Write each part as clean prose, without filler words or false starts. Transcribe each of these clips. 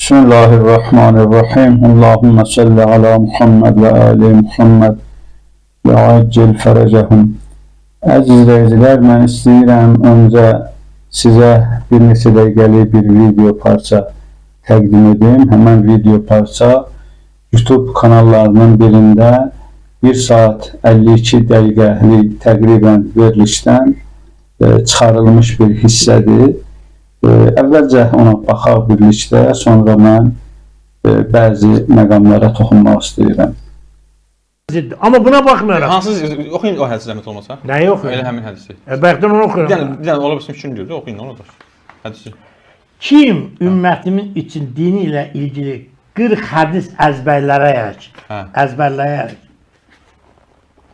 Bismillahirrahmanirrahim. Allahümme salli ala Muhammed və ali Muhammed və accil fərəcəhum. Əziz izləyicilər, mən istəyirəm öncə sizə bir neçə dəqiqəlik bir video parça təqdim edim. Həmən video parça YouTube kanallarının birində 1 saat 52 dəqiqəlik təqribən verilişdən çıxarılmış bir hissədir. Əvvəlcə ona baxaq birlikdə, sonra mən bəzi məqamlara toxunmaq istəyirəm. Amma buna baxmayaraq. Hansı oxuyun o hədisi zəhmət olmasa? Nəyi oxuyun? Elə həmin hədisi. Bayaqdan onu oxuyuram. Bir dənə ola bilsin üçün deyir, oxuyun nə olacaq? Hədisi. Kim ümmətimin üçün dini ilə ilgili 40 hədis əzbərləyərək, əzbərləyərək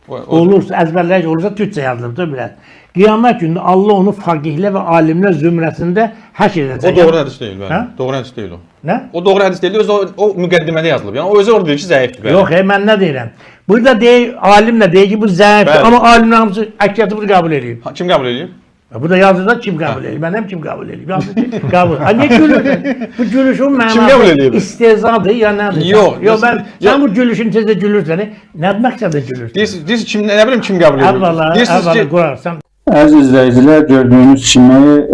olursa, əzbərləyərək olursa türkcə yazılıbdır biraz. Qiyamət günü Allah onu faqihlər və alimlər zümrəsində həşr edəcək. O doğru hədis deyil, bəli. Hə? Doğru hədis deyil o. Nə? O doğru hədis deyil, özü o müqəddimədə yazılıb. Yəni o özü orada deyir ki, zəifdir. Bəli. Yox, mən nə deyirəm? Burada deyir, alim də deyir ki, bu zəifdir. Bəli. Amma alimlər hamısı əksəriyyəti bunu qəbul eləyib. Ha, kim qəbul eləyib? Burada yazır da kim qəbul eləyib? Mən həm kim qəbul eləyib? Yazır ki, qəbul. Ha, niyə gülürsən? Bu gülüşün mənası istehzadır ya nədir? Yox. Yox, mən, sən bu gülüşün tezə gülürsən, nə məqsədlə gülürsən? Deyirsiniz kim, nə bilim kim qəbul eləyib? Əvvəla, əvvəla qoyar, sən... Əziz izləyicilər, gördüyünüz kimi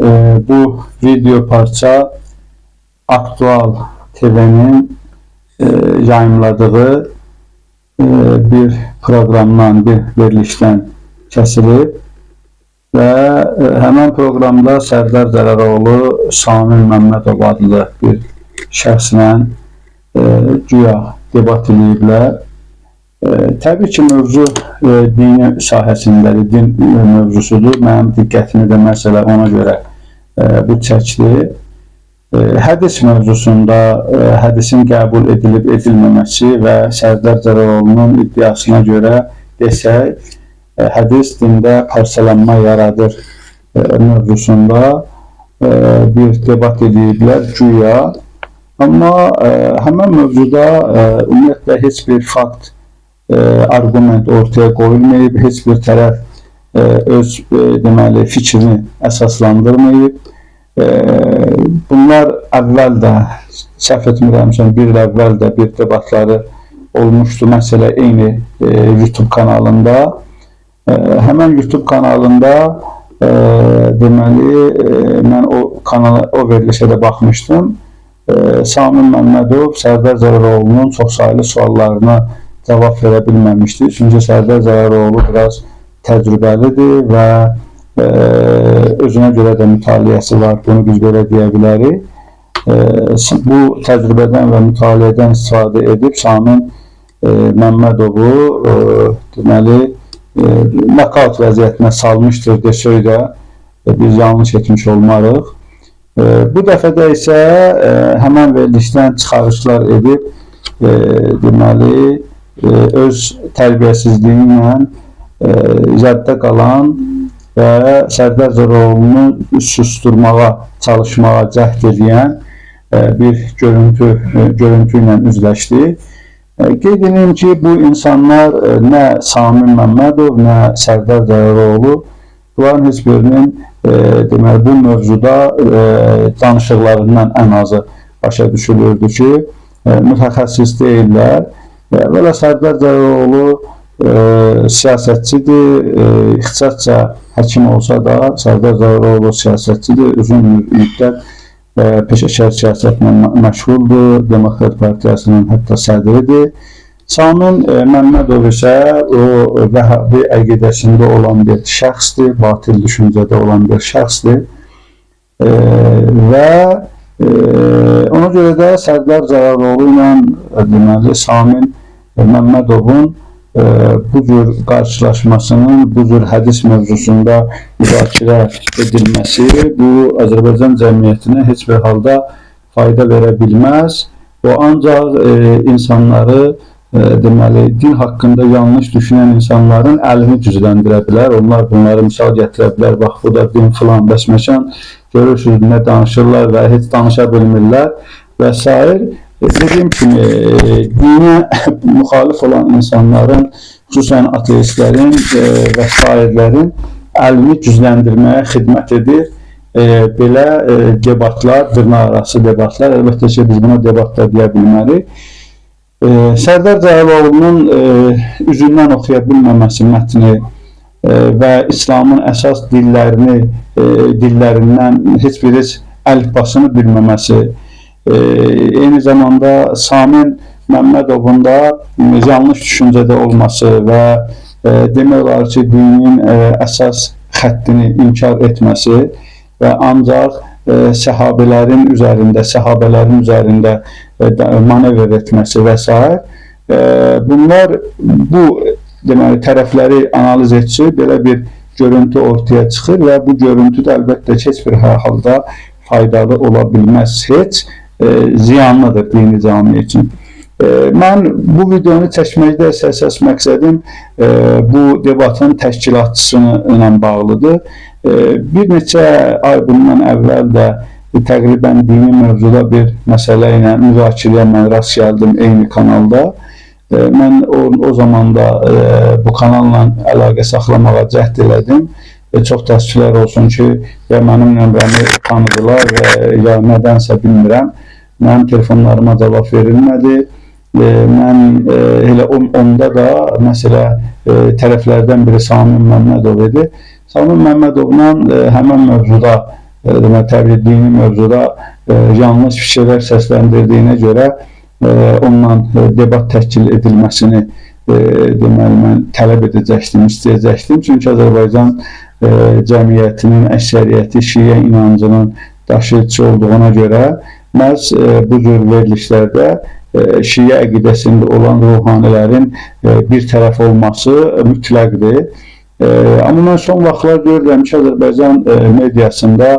bu video parça Aktual TV-nin yayımladığı bir proqramdan, bir verilişdən kəsilib və həmən proqramda Sərdar Cəlaloğlu Samir Məmmədov adlı bir şəxslə güya debat eləyiblər. Təbii ki, mövzu dini sahəsindədir, din mövzusudur. Mənim diqqətimi də məsələ ona görə bu çəkdi. Hədis mövzusunda hədisin qəbul edilib edilməməsi və Sərdar Cəlaloğlunun iddiasına görə desək, hədis dində parçalanma yaradır mövzusunda bir debat ediblər güya. Amma həmən mövzuda ümumiyyətlə heç bir fakt, arqument ortaya qoyulmayıb, heç bir tərəf öz deməli fikrini əsaslandırmayıb. Bunlar əvvəl də, səhv etmirəmsə, bir il əvvəl də bir debatları olmuşdu, məsələ eyni YouTube kanalında. Həmən YouTube kanalında deməli, mən o kanala, o verilişə də baxmışdım. Samir Məmmədov Sərdar Cəlaloğlunun çoxsaylı suallarına cavab verə bilməmişdi. Çünki Sərdar Cəlaloğlu biraz təcrübəlidir və özünə görə də mütaliəsi var, bunu biz belə deyə bilərik. Bu təcrübədən və mütaliədən istifadə edib Samir Məmmədovu deməli, nokaut vəziyyətinə salmışdır desək də biz yanlış etmiş olmarıq. Bu dəfə də isə həmən verilişdən çıxarışlar edib deməli, öz tərbiyəsizliyi ilə yadda qalan və Sərdar Cəlaloğlunu susturmağa, çalışmağa cəhd edən bir görüntü ilə üzləşdi. Qeyd edeyim ki, bu insanlar nə Samir Məmmədov, nə Sərdar Cəlaloğlu, bunların heç birinin deməli, bu mövzuda danışıqlarından ən azı başa düşülürdü ki, mütəxəssis deyirlər. Əvvəla Sərdar Cəlaloğlu siyasətçidir, ixtisasca həkim olsa da Sərdar Cəlaloğlu siyasətçidir, uzun müddət peşəkar siyasətlə məşğuldur, Demokrat Partiyasının hətta sədridir. Samir Məmmədov isə o Vəhabi əqidəsində olan bir şəxsdir, batil düşüncədə olan bir şəxsdir və ona görə də Sərdar Cəlaloğlu ilə deməli, Samir Məmmədovun bu cür qarşılaşmasının, bu cür hədis mövzusunda müzakirə edilməsi bu Azərbaycan cəmiyyətinə heç bir halda fayda verə bilməz. O ancaq insanları, deməli, din haqqında yanlış düşünən insanların əlini gücləndirə bilər. Onlar bunları misal gətirə bilər. Bax, bu da din filan bəsməkan, görürsünüz nə danışırlar və heç danışa bilmirlər və s. Dediyim kimi, dinə müxalif olan insanların, xüsusən ateistlərin və sairlərin əlini gücləndirməyə xidmət edir. belə debatlar, dırnaqarası debatlar, əlbəttə ki, biz buna debat da deyə bilmərik. Sərdar Cəlaloğlunun üzündən oxuya bilməməsi mətni və İslamın əsas dillərini, dillərindən heç bir əlifbasını bilməməsi, eyni zamanda Samin Məmmədovun da yanlış düşüncədə olması və demək olar ki, dinin əsas xəttini inkar etməsi və ancaq səhabələrin üzərində manevr etməsi və s. Bunlar bu deməli tərəfləri analiz etsə belə bir görüntü ortaya çıxır və bu görüntü də əlbəttə ki, heç bir halda faydalı ola bilməz, heç ziyanlıdır dini camiə üçün. Mən bu videonu çəkməkdə əsas məqsədim bu debatın təşkilatçısı ilə bağlıdır. Bir neçə ay bundan əvvəl də təqribən dini mövzuda bir məsələ ilə müzakirəyə mən rast gəldim eyni kanalda. Mən o zaman da bu kanalla əlaqə saxlamağa cəhd elədim. Çox təəssüflər olsun ki, ya mənim nömrəmi tanıdılar və ya nədənsə bilmirəm. Mənim telefonlarıma cavab verilmədi. Mən elə onda da məsələ tərəflərdən biri Samin Məmmədov idi. Samin Məmmədovla həmən mövzuda, demək, təbii dini mövzuda yanlış fikirlər səsləndirdiyinə görə onunla debat təşkil edilməsini deməli mən tələb edəcəkdim, istəyəcəkdim. Çünki Azərbaycan cəmiyyətinin əksəriyyəti şiə inancının daşıyıcısı olduğuna görə məhz bu cür verilişlərdə şiə əqidəsində olan ruhanilərin bir tərəf olması mütləqdir. Amma mən son vaxtlar görürəm ki, Azərbaycan mediasında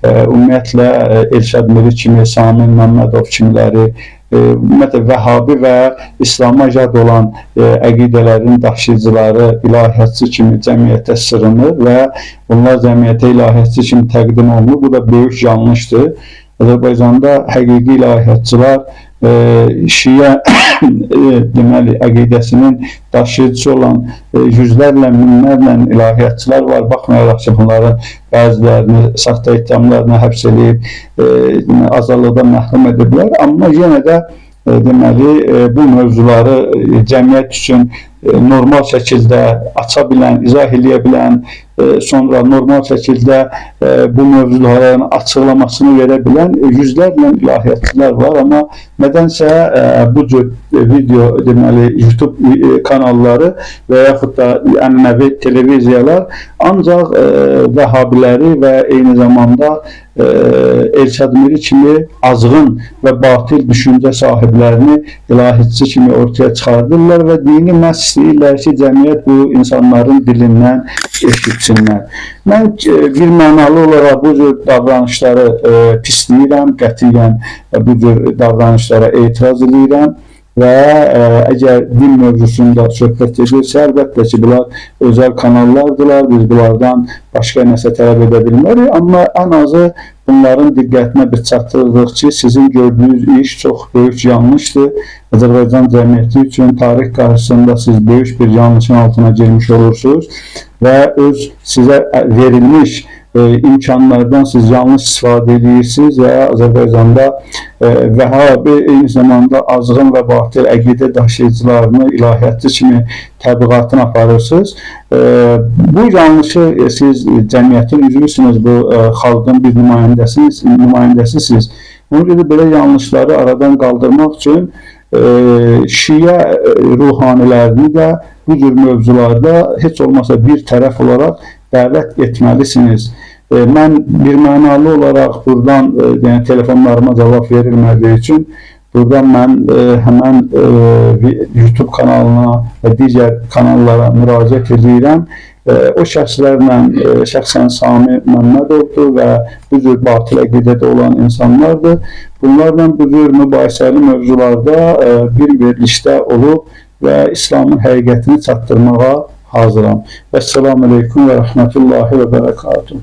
ümumiyyətlə Elşad Miri kimi, Samin Məmmədov kimiləri, ümumiyyətlə Vəhabi və İslama yad olan əqidələrin daşıyıcıları ilahiyyatçı kimi cəmiyyətə sırınır və onlar cəmiyyətə ilahiyyatçı kimi təqdim olunur. Bu da böyük yanlışdır. Azərbaycanda həqiqi ilahiyyatçılar şiə deməli əqidəsinin daşıyıcısı olan yüzlərlə, minlərlə ilahiyyatçılar var. Baxmayaraq ki, bunların bəzilərini saxta ittihamlarla həbs eləyib, azadlıqdan məhrum ediblər. Amma yenə də deməli bu mövzuları cəmiyyət üçün normal şəkildə aça bilən, izah eləyə bilən, sonra normal şəkildə bu mövzuların açıqlamasını verə bilən yüzlərlə ilahiyyatçılar var. Amma nədənsə bu cür video, deməli YouTube kanalları və yaxud da ənənəvi televiziyalar ancaq Vəhabiləri və eyni zamanda Elşad Miri kimi azğın və batil düşüncə sahiblərini ilahiyyatçı kimi ortaya çıxardırlar və dini məhz istəyirlər ki, cəmiyyət bu insanların dilindən eşitsinlər. Mən bir mənalı olaraq bu cür davranışları pisləyirəm, qətiyyən bu cür davranışlara etiraz edirəm və əgər din mövzusunda söhbət edirsə, əlbəttə ki, bunlar özəl kanallardılar, biz bunlardan başqa nəsə tələb edə bilmərik, amma ən azı bunların diqqətinə bir çatdırırıq ki, sizin gördüyünüz iş çox böyük yanlışdır. Azərbaycan cəmiyyəti üçün tarix qarşısında siz böyük bir yanlışın altına girmiş olursunuz və öz sizə verilmiş imkanlardan siz yanlış istifadə edirsiniz və Azərbaycanda Vəhabi eyni zamanda azğın və batil əqidə daşıyıcılarını ilahiyyatçı kimi təbliğatını aparırsınız. Bu yanlışı siz cəmiyyətin üzvüsünüz, bu xalqın bir nümayəndəsisiniz. Ona görə belə yanlışları aradan qaldırmaq üçün şiə ruhanilərini də bu cür mövzularda heç olmasa bir tərəf olaraq dəvət etməlisiniz. Mən bir mənalı olaraq buradan yəni telefonlarıma cavab verilmədiyi üçün buradan mən həmən YouTube kanalına və digər kanallara müraciət edirəm. O şəxslərlə şəxsən Sami Məmmədovdur və bu cür batil əqidədə olan insanlardır. Bunlarla bu cür mübahisəli mövzularda bir verilişdə olub və İslamın həqiqətini çatdırmağa hazıram. Vəssalamu aleykum və rəhmətullahi və bərəkatuhu.